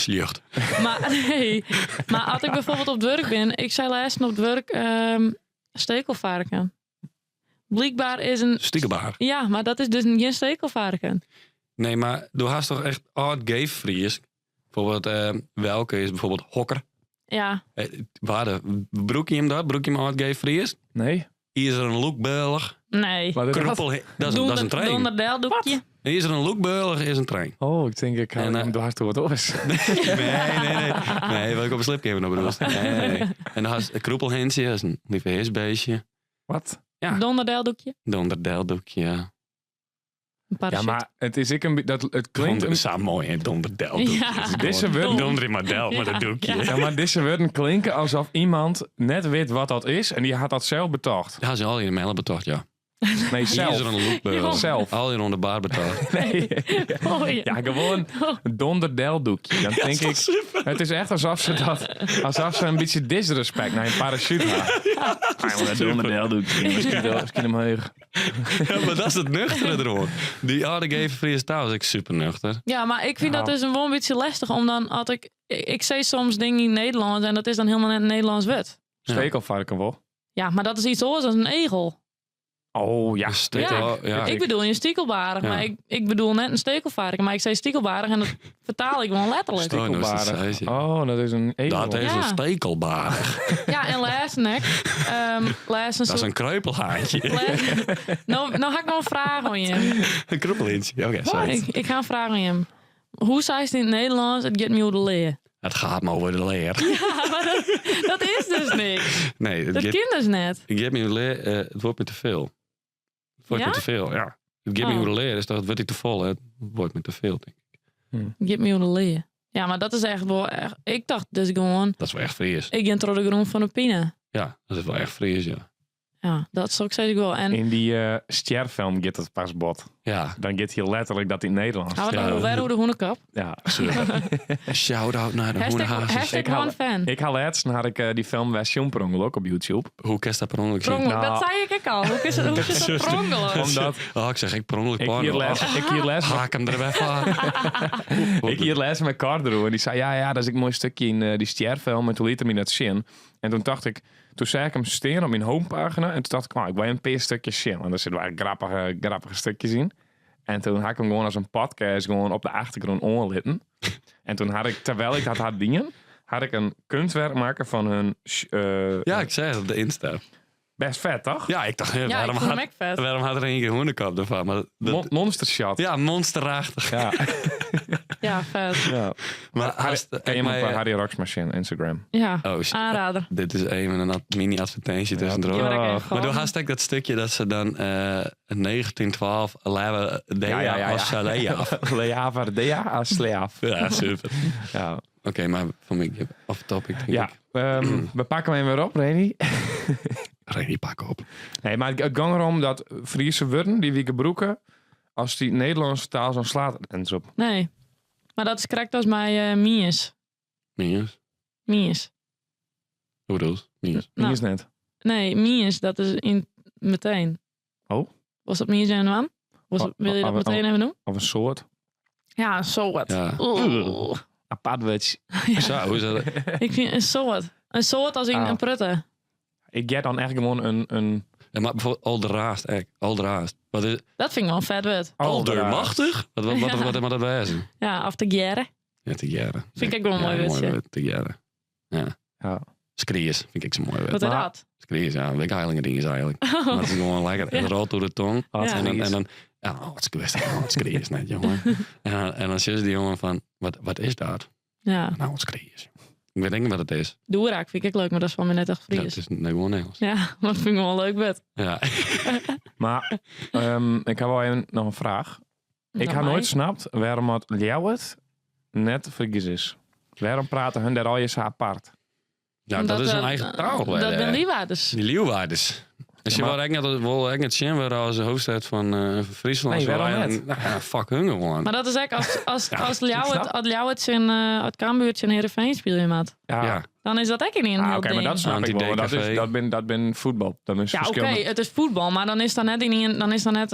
S4: Sljocht.
S2: Maar nee, maar als ik bijvoorbeeld op het werk ben, ik zei laatst op het werk stekelvarken. Blijkbaar is een.
S4: Stiekelbaar.
S2: Ja, maar dat is dus geen stekelvarken.
S4: Nee, maar du hast toch echt oud gay Fries. Bijvoorbeeld, welke is bijvoorbeeld hokker.
S2: Ja,
S4: Waar de broek je hem dat? Broek je hem oud gay Fries?
S1: Nee?
S4: Hier is er een loekbeulig.
S2: nee.
S1: Wat is dat?
S4: Kroepel, dat is een trein.
S2: Donderdeldoekje.
S4: Hier is er een loekbeulig is een trein.
S1: Oh, ik denk ik ga
S4: En,
S1: hem dwars door het oor.
S4: Nee, nee, nee. Nee, wat ik op een slipkamer nog bedoel. Nee, nee, nee. En dan has een kroepelhensje, dat is een lieve heersbeestje.
S1: Wat?
S4: Ja.
S2: Donderdeldoekje.
S4: Donderdeldoekje, ja.
S2: Een
S1: Ja,
S2: parachute.
S1: maar het is ik een be- dat het klinkt
S4: Donder,
S1: een,
S4: zo mooi, hè? Donderdeldoekje.
S2: Ja.
S4: Dat is
S1: Deze
S4: gewoon
S1: woorden-
S4: Donder in mijn del, maar
S2: Ja,
S4: dat doekje.
S2: ja.
S1: Ja, maar deze woorden klinken alsof iemand net weet wat dat is en die had dat zelf betocht.
S4: Ja, ze al in de mijlen betocht, ja.
S1: Nee,
S4: Hier is
S1: zelf.
S4: er een loekbeul.
S1: Zelf.
S4: Al in onder baar betocht.
S1: Nee.
S2: Oh, ja.
S1: Ja, gewoon een donderdeldoekje. Dan denk ik, het is echt alsof ze dat, alsof ze een beetje disrespect naar een parachute had. Ja, dat donderdeldoekje. Misschien wel, misschien omhoog.
S4: Ja, maar dat is het nuchtere erop. Die oude gay Friese taal is ik super nuchter.
S2: Ja, maar ik vind
S1: Nou.
S2: dat dus een wel een beetje lastig. Om dan had ik, ik zei soms dingen in Nederlands en dat is dan helemaal net een Nederlands woord.
S4: Ja.
S1: Stekelvarken wel.
S2: Ja, maar dat is iets anders dan een egel.
S1: Oh ja.
S4: Stekel, ja.
S2: Ik bedoel een stiekelbarig,
S4: Ja.
S2: maar ik bedoel net een stekelvarken. Maar ik zei stiekelbarig en dat vertaal ik gewoon letterlijk.
S4: Oh, nou is dat
S1: Stekelbarig.
S4: zei ze.
S1: Oh, dat is een egel.
S4: Dat is
S2: Ja.
S4: een stekelbaar.
S2: Ja, en laatst, laatst een
S4: Dat is
S2: soort...
S4: een kreupelhaantje.
S2: Nou, nou ga ik nog een vraag aan je.
S4: Een kreupelhaantje. Oké, sorry.
S2: Ik ga een vraag aan je. Hoe zei het in het Nederlands? Het gaat me over de leer.
S4: Het gaat me over de leer.
S2: Ja, maar dat is dus niks.
S4: Nee, het
S2: Dat
S4: gaat
S2: kind dus net.
S4: het gaat me over de leer. Het wordt me te veel. Het wordt
S2: Ja?
S4: me te veel, ja. Het gaat me
S2: Oh.
S4: over de leer. Dus dat wordt ik te vol. hè. Het wordt me te veel, denk ik.
S2: Het gaat me over de leer. Ja, maar dat is echt wel echt... Ik dacht dus gewoon...
S4: Dat is wel echt Fries.
S2: Ik ben door de grond van de pine.
S4: Ja, dat is wel echt Fries, ja.
S2: Ja, dat zou ik zeggen wel. En
S1: In die sterfilm gaat het pas bot.
S4: Ja,
S1: Dan gaat hier letterlijk dat in het Nederlands.
S2: Gaan we
S4: Ja.
S2: het nog weer over de hoenekap?
S1: Ja.
S4: super. Shout-out naar de
S2: Hashtag,
S4: hoenehazes.
S2: hashtag
S1: Ik haal-
S2: one fan.
S1: Ik had laatst had ik, die film West Jong per ongeluk op YouTube.
S4: Hoe kerst dat per ongeluk
S2: Per
S4: zien?
S2: ongeluk,
S1: Nou.
S2: Dat zei ik ook al. Hoe is het, hoe is het per ongeluk?
S1: Omdat
S4: Oh, ik zeg ik per ongeluk
S1: ik
S4: porno.
S1: hier les, ik hier les,
S4: Haak hem er even aan.
S1: ik hier les met Cardro en die zei ja, ja, dat is een mooi stukje in die sterfilm. En toen liet hij me dat zien. En toen dacht ik, toen zei ik hem steen op mijn homepagina. En toen dacht ik, nou, ik wil een paar stukjes zien. Want er zitten wel grappige, grappige stukjes in. En toen had ik hem gewoon als een podcast gewoon op de achtergrond onlitten. En toen had ik, terwijl ik dat had dingen, had ik een kunstwerk maken van hun...
S4: Ja, ik zei het op de Insta.
S1: Best vet, toch?
S4: Ja, ik dacht, hè,
S2: Ja, ik
S4: waarom,
S2: vond hem
S4: had,
S2: ook vet.
S4: waarom had er een keer hoenekap ervan? Maar dat,
S1: Monster shot.
S4: ja, monsterachtig.
S1: Ja.
S2: Ja, vet.
S1: ja.
S4: Maar
S1: Harry,
S4: als,
S1: ken je hem
S4: mij,
S1: op Harry Rox Machine Instagram?
S2: Ja,
S4: Oh, shit.
S2: aanrader.
S4: Dit is even een mini-advertentie tussendoor.
S2: Ja, maar ik
S1: Oh.
S2: even
S4: Maar
S2: gewoon-
S4: door hashtag dat stukje dat ze dan 1912 Lava Dea
S1: Ja, ja, ja, ja.
S4: als af.
S1: Leava Dea als Leaf.
S4: Ja, super.
S1: Ja.
S4: Oké, maar van mij off topic denk
S1: Ja,
S4: ik.
S1: we pakken hem weer op, Reni.
S4: Reni, pak op.
S1: Nee, maar het, het ging erom dat Friese woorden die we gebruiken, als die Nederlandse taal zo slaat het eens op.
S2: Nee. Maar dat is correct als mij mies.
S4: Mies.
S2: Mies.
S4: Hoe bedoel je? Mies.
S2: Nou.
S1: Is net.
S2: Nee, mies, dat is in meteen.
S1: Oh.
S2: Was dat mies en wan? Was,
S1: Oh,
S2: wil je dat
S1: oh, oh,
S2: meteen even doen?
S1: Of een soort.
S2: Ja, een soort.
S4: Ja.
S2: Oeh.
S1: Apart woordje.
S4: Zo, hoe is dat?
S2: Ik vind een soort. Een soort als in
S1: Ah.
S2: een prutte.
S1: Ik get dan echt gewoon een
S4: Ja, maar bijvoorbeeld Alderhaast, echt. Alderhaast. Wat is
S2: Dat vind ik wel een vet woord.
S4: Aldermachtig? Wat, wat, wat,
S2: Ja.
S4: wat, wat, wat wijzen?
S2: Ja, of te geren.
S4: Ja, te jaren.
S2: Vind ik ook wel een mooi
S4: Ja,
S2: woordje.
S4: woord, Te jaren. Ja.
S1: Ja.
S4: Skries vind ik zo'n mooi woord.
S2: Wat is
S1: Maar-
S2: dat?
S4: Skries, ja. Weet ik eigenlijk ding is eigenlijk. Maar het is gewoon lekker.
S2: Ja.
S4: Het rolt door de tong.
S1: Wat
S2: Ja.
S4: En dan,
S1: Fries.
S4: en dan ja, oh, het is kwestie, oh, het skries net, jongen. En dan zie je die jongen van, wat, wat is dat?
S2: Ja,
S4: Nou, het skries. Ik weet niet wat het is.
S2: doeraak vind ik ook leuk, maar dat is van mij net echt
S4: Ja,
S2: Fries.
S4: het is nee, gewoon Nederlands.
S2: Ja, maar dat vind ik wel een leuk woord.
S4: Ja.
S1: Maar ik heb wel even nog een vraag. Ik
S2: Nou,
S1: heb
S2: mij.
S1: nooit snapt waarom het Ljouwert net Fries is. Waarom praten hun daar al je zo apart?
S4: Ja,
S2: Omdat
S4: dat is een eigen taal.
S2: Dat
S4: hè.
S2: ben Liewaarders.
S4: Die Leeuwarders. Dus je
S1: Ja, maar-
S4: wou eigenlijk net, wil eigenlijk net zien waar als de hoofdstad van Friesland.
S1: Nee,
S4: Zo
S1: waarom
S4: eigenlijk- Nou, ja, fuck hun gewoon.
S2: Maar dat is eigenlijk als, als, als
S1: snap.
S2: Ljouwert, als Ljouwert zijn, het Cambuurtje in Heerenveen spelen maat.
S1: Ja,
S4: ja.
S2: Dan is dat ek in
S1: Ah,
S2: heel
S1: Oké, maar
S2: ding.
S1: dat snap ik wel. want Dat, is,
S4: Anti-DKV.
S1: dat ben voetbal. Dat is
S2: Ja, oké,
S1: verschillende.
S2: het is voetbal, maar dan is dat net in een, dan is dat net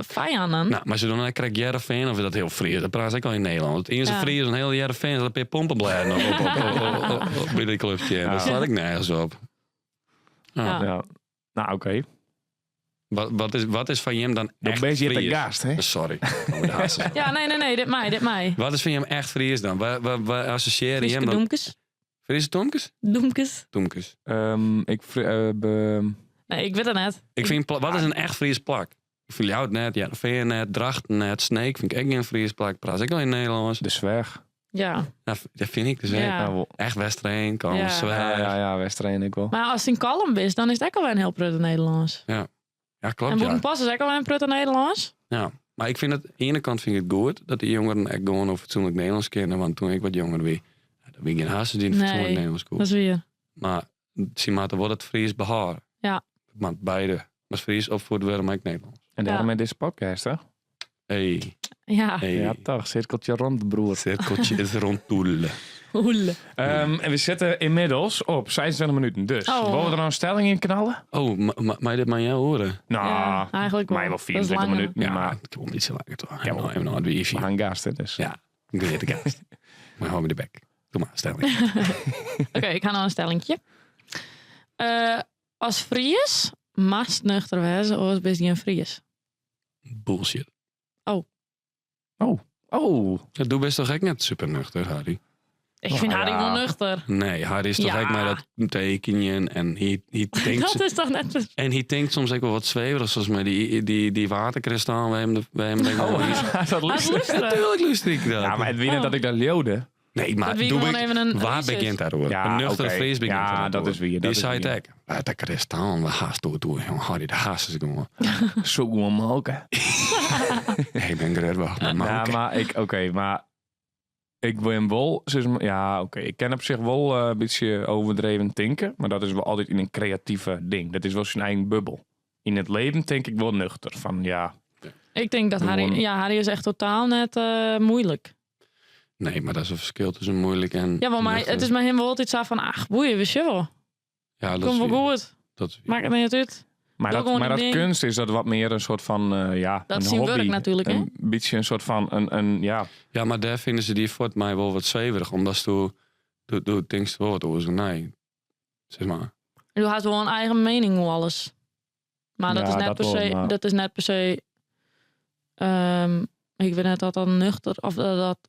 S2: vijanden.
S4: Nou, maar ze doen dan krijg Heerenveen of is dat heel Fries. Dat praat ik al in Nederland. Het eerste
S2: Ja.
S4: Fries een hele Heerenveen, dat heb je pompenbladen op, op, op, op, op, op, bij die clubje. Dat slaat ik nergens op. Ja.
S2: Ja.
S1: Ja. Nou, oké.
S4: Wat is van hem dan
S1: Dan
S4: echt
S1: ben je de
S4: Fries?
S1: gast, hè?
S4: Sorry. Oh, de haast.
S2: Ja, nee, nee, nee, dit mij, dit mij.
S4: Wat is van hem echt Fries dan? Waar associëren
S2: Frieske
S4: hem dan?
S2: doemkes.
S4: Friese Tomkes?
S2: Doemkes.
S4: Tomkes.
S1: Ik
S2: Nee, ik weet het net.
S4: Ik vind, wat is een echt Fries plak? Ik vind jou het net, ja, Veer net, Drachten net, Sneek vind ik echt geen Fries plak. Praat ik al in Nederlands.
S1: de zwerg.
S2: Ja.
S4: Nou, dat vind ik dus
S2: Ja.
S4: echt.
S1: Ja, wel.
S4: Echt Westereen, kan
S2: Ja.
S4: Zwerg.
S1: Ja, ja, ja, Westereen ik wel.
S2: Maar als het in Kalm is, dan is het ook alweer een heel prutte Nederlands.
S4: Ja, klopt.
S2: En
S4: Ja.
S2: Boerenpas is ook alweer een prutte Nederlands.
S4: Ja, maar ik vind het, aan de ene kant vind ik het goed dat die jongeren echt gewoon over fatsoenlijk Nederlands kennen. Want toen ik wat jonger was, ja, dan ben ik geen haast die fatsoenlijk
S2: Nee,
S4: Nederlands kon.
S2: Dat is weer.
S4: Maar ze moeten wel het Fries behouden.
S2: Ja.
S4: Maar beide. Maar Fries opvoeden worden, maar ik Nederlands.
S1: En daarom
S2: Ja.
S1: met deze podcast, hè?
S4: Hey,
S2: Ja.
S4: hey.
S1: Ja, toch. Cirkeltje rond, broer.
S4: Cirkeltje is rondtoelen.
S2: Oele.
S1: En we zitten inmiddels op 26 minuten. Dus,
S2: Oh.
S1: willen we er nou een stelling in knallen?
S4: Oh, maar dit maar jou horen.
S1: Nou,
S2: Ja, eigenlijk wel.
S1: mij wel
S2: Dat is
S1: 24
S2: langer.
S1: minuten.
S4: Ja,
S1: Maar
S4: ik heb wel iets langer toch.
S1: Ja,
S4: Ja, even nog een
S1: we
S4: wifi.
S1: gaan gasten, dus.
S4: Ja, ik ben de gast. Maar hou me de bek. Doe maar, stelling.
S2: Oké, ik ga nou een stellingje. Als Fries mast nuchter wezen, of is die een Fries?
S4: Bullshit.
S1: Oh,
S4: Dat doe best toch echt net super nuchter, Harry?
S2: Ik vind
S1: Nou,
S2: Harry
S1: ja.
S2: wel nuchter.
S4: Nee, Harry is toch
S2: Ja.
S4: echt maar dat tekenen en hij, hij denkt...
S2: Dat is toch net...
S4: En hij denkt soms ook wel wat zweverig, zoals met die waterkristal. Wij hebben, wij hebben denk ik wel iets.
S1: dat
S2: Hij is
S1: luistert.
S2: luisteren.
S4: Natuurlijk luister ik dat.
S1: Ja, maar het winnen
S2: Oh.
S1: dat ik dat leeuwde.
S4: Nee, maar
S2: Dat wie
S4: doe
S2: gewoon
S4: ik,
S2: even een
S4: waar
S2: research.
S4: begint daar hoor?
S1: Ja,
S4: een nuchtere
S1: oké.
S4: Fries begint
S1: Ja,
S4: daar
S1: dat
S4: hoor.
S1: is wie, dat
S4: Die
S1: is
S4: zei
S1: wie.
S4: het ook. Waterkristal, we haast door toe. Jongen, Harry, de haast is gewoon.
S1: Zo gewoon melken.
S4: Nee, ik ben gerust wacht. Maar
S1: Ja,
S4: oké.
S1: maar ik, oké, maar ik ben wel, zeg maar, ja, oké, ik ken op zich wel een beetje overdreven tinken, maar dat is wel altijd in een creatieve ding. Dat is wel zijn eigen bubbel. In het leven denk ik wel nuchter van, ja,
S2: Ik denk dat Harry...
S1: Gewoon-
S2: Ja, Harry is echt totaal net moeilijk.
S4: Nee, maar dat is een verschil tussen moeilijk en.
S2: Ja, maar
S4: nuchter.
S2: het is met hem wel altijd zo van... Ach, boeien, we zullen wel.
S4: Ja, dat
S2: Kom
S4: is
S2: wel
S4: wie.
S2: goed.
S4: Dat is wie.
S2: Maakt het niet uit.
S1: maar
S2: Doe
S1: dat,
S2: gewoon
S1: maar
S2: een
S1: dat
S2: ding.
S1: kunst is dat wat meer een soort van, ja,
S2: Dat
S1: een
S2: is zijn
S1: hobby.
S2: werk natuurlijk, hè?
S1: Een beetje een soort van, een ja,
S4: Ja, maar daar vinden ze die voor mij wel wat zweverig, omdat ze doe denkst wel wat over nee. Zeg maar.
S2: Du had wel een eigen mening hoe alles. Maar dat
S1: Ja,
S2: is net
S1: dat
S2: per
S1: wel,
S2: se.
S1: maar-
S2: Dat is net per se. Ik weet net dat dat nuchter of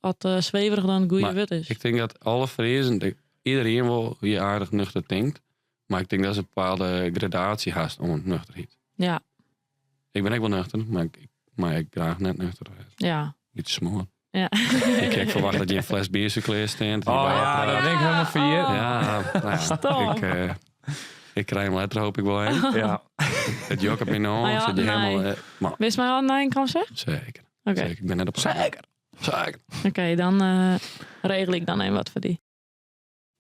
S2: dat zweverig dan goede
S4: Maar
S2: wit is.
S4: Ik denk dat alle Friezen, iedereen wel hier aardig nuchter denkt. Maar ik denk dat ze een bepaalde gradatie haast om nuchterheid.
S2: Ja,
S4: Ik ben ook wel nuchter, maar ik draag net nuchter.
S2: ja,
S4: Iets smoor.
S2: ja.
S4: Ik verwacht dat je een fles bier zo kleer staat.
S1: Oh ja, dat ben ik helemaal verkeerd.
S2: Oh.
S4: Ja, nou ja,
S2: Stom.
S4: ik krijg hem later hoop ik wel heen.
S1: Ja.
S4: Het jok op mijn ogen,
S2: Maar ja,
S4: zit je
S2: nee.
S4: helemaal... maar
S2: Wist mij al een kan zeggen?
S4: zeker,
S2: Oké,
S4: zeker. Ik ben net op...
S1: Zeker.
S4: Zeker.
S2: oké, dan regel ik dan even wat voor die.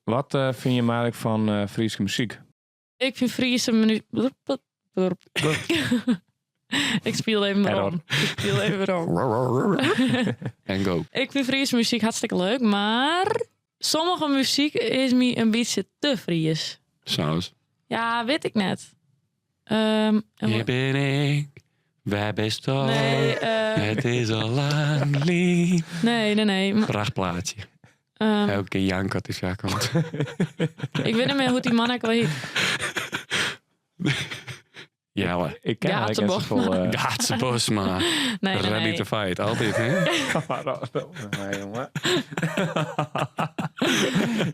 S1: Wat vind je Mark van Friese muziek?
S2: Ik vind Friese menu. Ik speel even
S1: Error.
S2: om. Ik speel even om.
S4: En go.
S2: Ik vind Friese muziek hartstikke leuk, maar sommige muziek is me een beetje te Fries.
S4: Saus.
S2: Ja, weet ik net. En
S4: Hier ben ik. Wij bestaan.
S2: nee,
S4: Het is al lang lief.
S2: nee, nee, nee. Maar,
S4: Prachtplaatje. Elke keer jank dat is komt.
S2: ik weet niet meer hoe die man ook wel heet.
S4: Jelle.
S1: Ik ken
S2: Ja,
S1: eigenlijk
S2: te
S1: net zoveel...
S4: Gaatse Bosma.
S2: Nee, nee,
S4: Ready
S2: nee.
S4: to fight. Altijd, hè?
S1: Nee, jongen.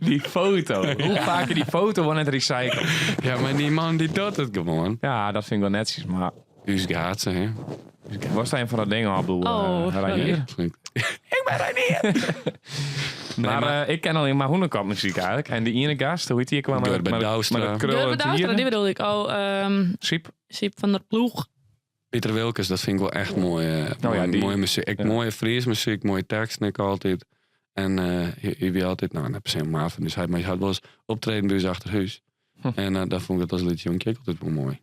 S1: Die foto. Hoe vaak je die foto wordt net recycled.
S4: Ja, maar die man die doet het gewoon.
S1: Ja, dat vind ik wel netjes, maar...
S4: Uus Gaatse, hè?
S1: Was dat een van dat ding al, bedoel,
S2: Oh, sorry.
S1: Reinier?
S4: Ik
S1: ben Reinier! maar
S4: maar-
S1: ik ken alleen maar Hoenekant muziek eigenlijk. En die ene gast, hoe heet die? kwam met,
S4: Gurbe
S1: met,
S4: Douwstra.
S1: met het
S2: Gurbe
S1: krullend
S2: Douwstra,
S1: hier.
S2: die bedoel ik. Oh,
S1: Siep.
S2: Siep van der Ploeg.
S4: Pieter Wilkes, dat vind ik wel echt mooi.
S1: Oh ja,
S4: mooi
S1: die-
S4: mooie muziek. Ik,
S1: ja.
S4: Mooie Fries muziek, mooie teksten ik altijd. En hij wie altijd, nou, net per se een maat van, dus hij, maar hij had wel eens optreden bij ons achter huis. En daar vond ik dat als liedje jong altijd wel mooi.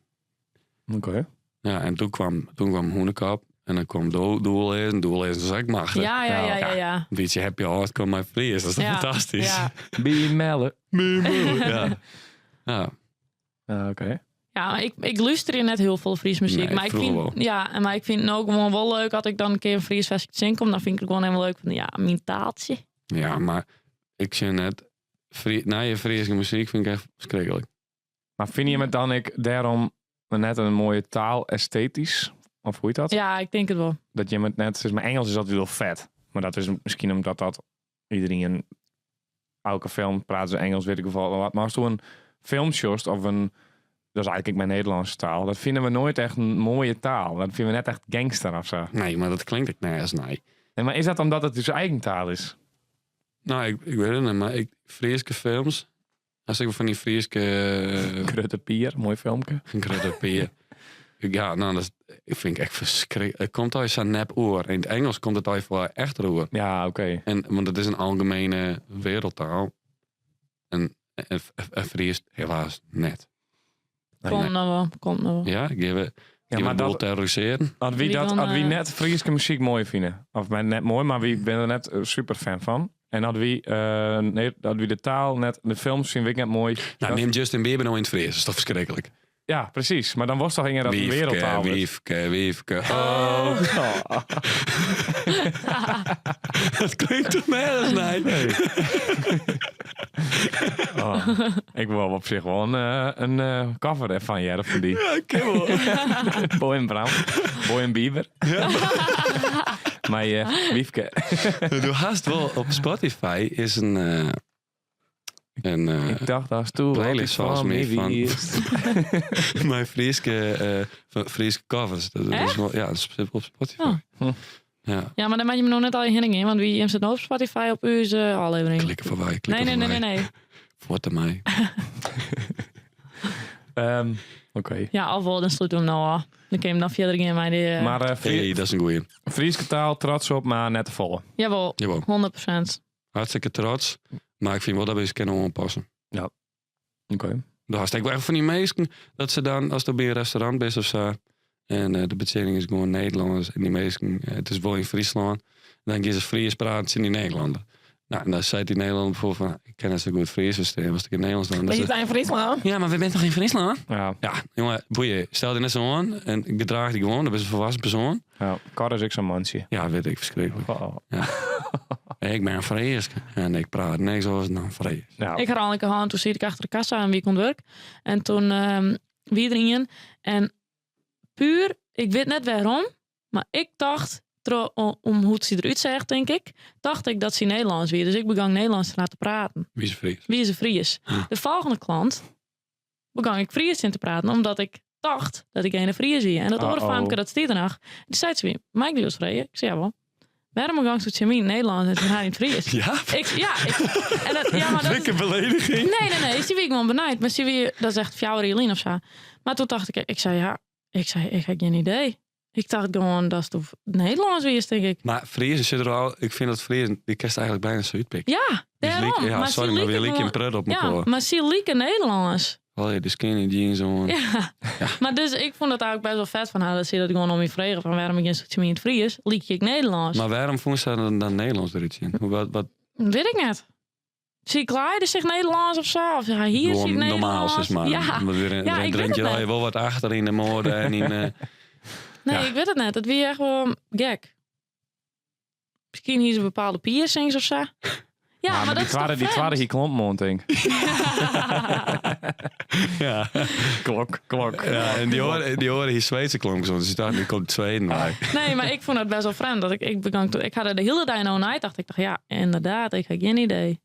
S1: Oké.
S4: Ja, en toen kwam Hoenekap. En dan komt Doelleazen, Doelleazen is ek machtich.
S2: Ja, ja, ja, ja, ja.
S4: Een beetje happy outcome mei Fries, dat is toch
S2: Ja,
S4: fantastysk?
S2: Ja.
S1: Bimelle.
S4: Ja. Ja.
S1: Ah, Oké.
S2: Ja, maar ik luister net heel veel Fries muziek.
S4: Nee,
S2: maar ik
S4: vroeger
S2: vind,
S4: wel.
S2: ja, en maar ik vind het ook gewoon wel leuk als ik dan een keer een Fries versje te zingen kom. Dan vind ik het gewoon helemaal leuk van ja, mijn taaltje.
S4: Ja, maar ik zie net, na je Friese muziek vind ik echt verschrikkelijk.
S1: Maar vind je het dan ik daarom net een mooie taal esthetisch? Of hoe heet dat?
S2: Ja, ik denk het wel.
S1: Dat je met net, dus mijn Engels is altijd wel vet. Maar dat is misschien omdat dat iedereen in elke film praat ze Engels, weet ik wel wat. Maar als toen een film sjost of een, dat is eigenlijk mijn Nederlandse taal, dat vinden we nooit echt een mooie taal. Dat vinden we net echt gangster of zo.
S4: Nee, maar dat klinkt ook nergens, nee.
S1: Nee, maar is dat omdat het dus eigen taal is?
S4: Nou, ik weet het niet, maar ik, Frieske films, als ik van die Frieske
S1: Grutte Pier, mooi filmpje.
S4: Grutte Pier. Ja, nou, dat is, ik vind ik echt verschrikkelijk. Het komt uit zo'n nep oor. In het Engels komt het uit voor echt oor.
S1: Ja, oké.
S4: En, want het is een algemene wereldtaal. En Fries helaas net.
S1: Nee,
S2: Komt nou wel, komt nou wel.
S4: Ja, ik geef
S1: Ja,
S4: ja,
S1: maar
S4: maar
S1: dat,
S4: terroriseren.
S1: had wie,
S2: Wie
S1: dat,
S2: dan,
S1: had wie net Frieske muziek mooi vinden. Of men net mooi, maar wie ben er net super fan van. En had wie, nee, had wie de taal net, de films vind ik net mooi.
S4: Nou, neem Justin Bieber nou in het Fries. Dat is toch verschrikkelijk?
S1: Ja, precies. Maar dan was toch dat een
S4: Wiefke,
S1: wereldtaal wordt.
S4: Wiefke, Wiefke. Oh. Dat klinkt toch nergens, nee.
S1: Oh, ik wil op zich wel een cover ervan, Jerv, van die.
S4: Ja, ik ken wel.
S1: Boy en Brown. Boy en Bieber. Maar Wiefke.
S4: Du hast wel op Spotify is een
S1: Ik dacht als toe.
S4: playlist
S1: altijd
S4: volgens mij
S1: me
S4: van-
S1: wist.
S4: mijn Frieske covers. Dat is
S2: Echt?
S4: wel, ja, dat is op Spotify.
S2: Oh.
S4: Ja,
S2: Ja, maar dan maak je me nog net al je herinning in, want wie zit nou op Spotify op uw aflevering?
S4: klikken voorbij, klikken
S2: Nee, nee, nee,
S4: voorbij.
S2: nee, nee.
S4: Voor mij.
S1: Oké.
S2: Ja, al wel, dan sluiten we hem nou af. Dan kun je hem dan verder gaan bij die...
S1: Maar
S4: Hey, dat is een goeie.
S1: Frieske taal, trots op, maar net te volle.
S2: Jawel,
S4: Jawel.
S2: 100%.
S4: Hartstikke trots. Maar ik vind wel dat we eens kunnen aanpassen.
S1: Oké.
S4: Daar had ik wel echt van die meesten dat ze dan, als er bij een restaurant is of zo, en de betjening is gewoon Nederlanders en die meesten, het is wel in Friesland, dan gaan ze Fries praten in die Nederlander. Nou, en dan zei die Nederlander bijvoorbeeld van, ik ken net zo goed Fries verstaan, was ik in Nederlands dan. Dan zei
S2: in Friesland?
S4: ja, maar we zijn toch in Friesland?
S1: Ja.
S4: Ja, jongen, boeien, stel je net zo aan en gedraag die gewoon, dat is een volwassen persoon.
S1: Ja. Kar is ik zo'n mansje.
S4: Ja, weet ik, verschrikkelijk.
S1: Oh.
S4: Ik ben Fries en ik praat niks anders dan Fries.
S1: Ja.
S2: Ik had al een keer gehad, toen zit ik achter de kassa en wie kon werk. En toen wie erin. En puur, ik weet net waarom, maar ik dacht, om hoe het ze eruit zegt, denk ik, dacht ik dat ze Nederlands weer. Dus ik begon Nederlands te laten praten.
S4: Wie is Fries?
S2: Wie is een Fries? De volgende klant begon ik Fries in te praten, omdat ik dacht dat ik een Fries zie. En dat
S1: Uh-oh.
S2: hoorde famke dat stier ernaar. Die zei ze weer, Mike die was vrij. Ik zei ja wel. Waarom begon ik zo in Nederlands en toen hij in het Fries?
S4: Ja?
S2: Ik, ja, ik, en dat, ja, maar dat is,
S4: belediging.
S2: Nee, nee, nee. Ze wie gewoon benijd. Maar ze wie, dat is echt fjouwer Eline of zo. Maar toen dacht ik, ik zei ja, ik zei, ik heb geen idee. Ik dacht gewoon, dat is toch Nederlands weer is, denk ik.
S4: Maar Friesen zit er al, ik vind dat Friesen, die kerst eigenlijk bijna zo uitpikken.
S2: Ja,
S4: Die
S2: daarom.
S4: liek- ja,
S2: maar
S4: sorry,
S2: ze
S4: maar weer
S2: lieken
S4: liek in
S2: gewoon-
S4: prut op
S2: Ja,
S4: elkaar.
S2: maar ze lieken Nederlands.
S4: Oh ja, de skinny jeans on.
S2: Ja. Maar dus ik vond het eigenlijk best wel vet van haar dat ze dat gewoon om je vregen van waarom ik in het Fries, liek ik Nederlands.
S4: Maar waarom vond ze dan Nederlands eruit zien? Hoe- Wat, wat
S2: Weet ik net. Zie ik Leiden zich Nederlands of zo? Of ja, hier zie ik
S4: gewoon
S2: Nederlands.
S4: normaal, zeg maar.
S2: Ja.
S4: Want weer,
S2: Ja,
S4: dan
S2: ik weet
S4: drink
S2: het
S4: je
S2: net.
S4: al wel wat achter in de mode en in...
S2: Nee,
S4: Ja.
S2: ik weet het net. Dat wie echt wel gek. Misschien hier ze bepaalde piercings of zo. Ja, maar, dat
S1: die
S2: is toch
S1: twaalf, die
S2: vreemd?
S1: twaalf hier klompmond, denk ik.
S4: ja.
S1: Klok, klok.
S4: ja, en die horen hier Zweedse klonken zo. Dus ik dacht, nu komt Zweden bij.
S2: Nee, maar ik vond het best wel vreemd. Dat ik begon toen, ik had er de hele dag nou night dacht ik dacht, ja, inderdaad, ik heb geen idee.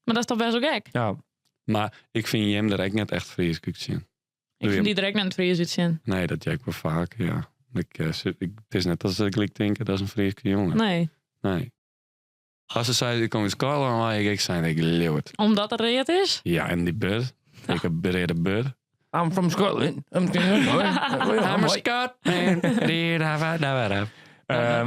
S2: Maar dat is toch best wel gek?
S1: Ja.
S4: Maar ik vind Jem er echt net echt Fries zien.
S2: Ik
S4: Doe je
S2: vind die direct naar het Fries uitzien.
S4: Nee, dat jij ik wel vaak, ja. Het is net als ik liek denken, dat is een Friese jongen.
S2: Nee,
S4: Nee. Als ze zei, ik kom uit Scotland, maar ik zei, ik leeuw het.
S2: omdat het reet is.
S4: Ja, en die bird. Ik heb brede bird.
S1: I'm from Scotland. I'm
S4: I'm a Scotman.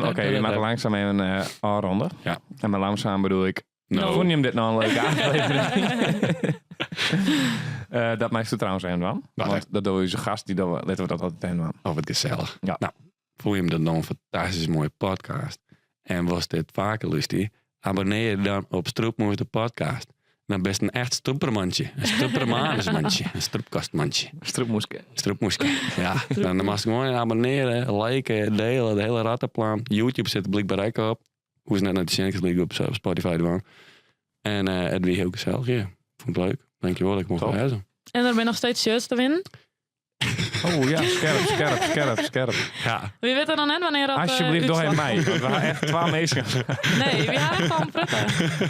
S1: Oké, we maken langzaam even een afronden.
S4: Ja.
S1: En met langzaam bedoel ik...
S4: No.
S1: Vond je hem dit nou een leuke aflevering? Dat maakt ze trouwens een van.
S4: Wat,
S1: Want dat doe je gast, die dat, laten we dat altijd een van.
S4: Oh, wat gezellig.
S1: Ja.
S4: Nou, Fûn jim dat no in fantastysk moaie podcast? En wolst dit faker lústerje? Abonnear je dan op Strûpmoes de podcast. Dan bist in echt strûpermantsje. In strûpermanesmantsje. In strûpkastmantsje.
S1: Strûpmoeske.
S4: Strûpmoeske, ja. Dan moatst gewoan abonneare, liken, delen, de hele rattenplan. YouTube sit der blykber ek op. Hoechst net nei te sjen, kinst gelyk op Spotify dwaan. En eh, it wie hiel gesellich hjir. Fûn it leuk. Dankjewol dat ik mocht
S1: Top.
S4: wêze.
S2: En der binne noch steeds shirts te winnen.
S1: Oh ja, skerp, skerp, skerp, skerp.
S4: Ja.
S2: We witte noch net wannear dat. eh,
S1: Alsjeblieft, doch even
S2: útslach
S1: mei. Want we ha echt twa minsken.
S2: komt. Nee, we ha al in protte.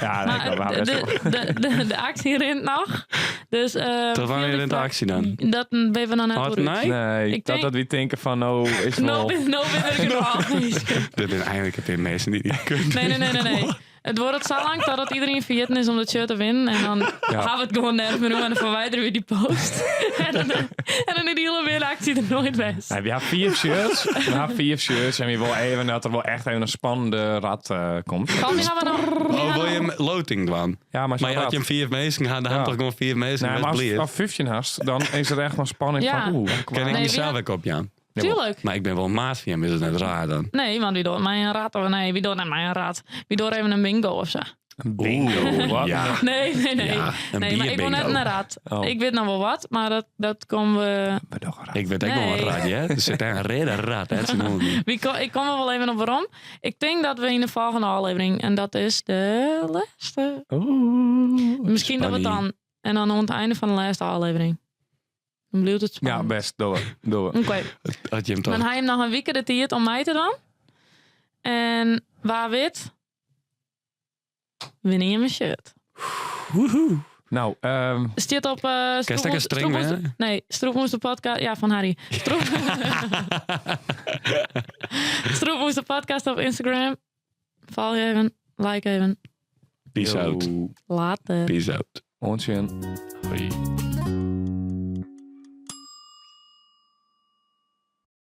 S1: Ja, nee,
S2: Maar
S1: we ha best
S2: de,
S1: wel.
S2: de, de, de actie rint noch. Dus, eh,
S4: Tot wannear
S2: fiel die
S4: rint de
S2: vra-
S4: actie dan?
S2: Dat weten we nog net
S4: Hâldt
S2: hoe
S4: nee?
S1: Nee,
S2: Ik
S1: dat,
S2: denk-
S1: dat we denken van, nou is
S2: No,
S1: wel...
S2: no, ben ik er al niet.
S4: Dit zijn eigenlijk een paar mensen die die kunnen.
S2: Nee, nee, nee, nee, nee. Het wordt zo lang totdat iedereen vergeten is om dat shirt te winnen. En dan gaan we het gewoon nergens meer doen en dan verwijderen we die post. en, dan, en dan is die hele winactie er nooit best.
S1: Nee, we hebben vier shirts. We hebben vier shirts en we willen even dat er wel echt even een spannende rat eh, komt.
S2: Kan die gaan we nog... die
S4: Oh,
S2: gaan
S4: wil
S2: we
S4: je
S2: nog-
S4: hem loting doen?
S1: Ja, maar,
S4: Maar je had je hem vier mensen gehad, dan
S1: Ja.
S4: had toch gewoon vier mensen.
S1: Nee,
S4: best
S1: maar als
S4: blier.
S1: je 15 hast, dan is er echt wel spanning
S2: Ja.
S1: van oeh.
S4: Ken ik
S2: Nee, wie
S4: mezelf
S2: had-
S4: ook op, Jan.
S2: Tuurlijk.
S4: Maar ik ben wel maat van hem, is het net raar dan?
S2: Nee, want wie doet mij een raad? Of nee, wie doet naar mij een raad? Wie doet even een bingo of zo?
S1: Een bingo, wat?
S4: Ja.
S2: Nee, nee, nee.
S4: Ja, een
S2: nee, maar ik wil net
S4: bierbingo.
S2: een raad.
S1: Oh.
S2: Ik weet nog wel wat, maar dat, dat komen we...
S1: We doen een rat.
S4: Ik weet ook
S2: Nee.
S4: wel een rat, hè? Er zit daar een reden rat, hè? Het is nog niet.
S2: Wie ko- ik kom er wel even op waarom. Ik denk dat we in de volgende aflevering, en dat is de laatste.
S1: Oeh.
S2: Misschien dat we het dan. En dan aan het einde van de laatste aflevering. Dan blijft het
S1: Ja,
S2: spannend.
S1: best. Door. Door.
S2: Oké,
S4: Had je hem toch?
S2: dan hij hem nog een week de tijd om mij te doen. En waar wit, win je mijn shirt.
S4: Woehoe.
S1: Nou, ehm,
S2: Stiert op eh
S4: Kan je
S2: Stroepmoes-
S4: een string
S2: Stroepmoes-
S4: winnen?
S2: Nee, Stroepmoes de podcast. Ja, van Harry. Stroep... Stroepmoes de podcast op Instagram. Volg even, like even.
S4: Peace
S1: yo.
S4: out.
S2: Later.
S4: Peace out.
S1: Onzin.
S4: Hoi.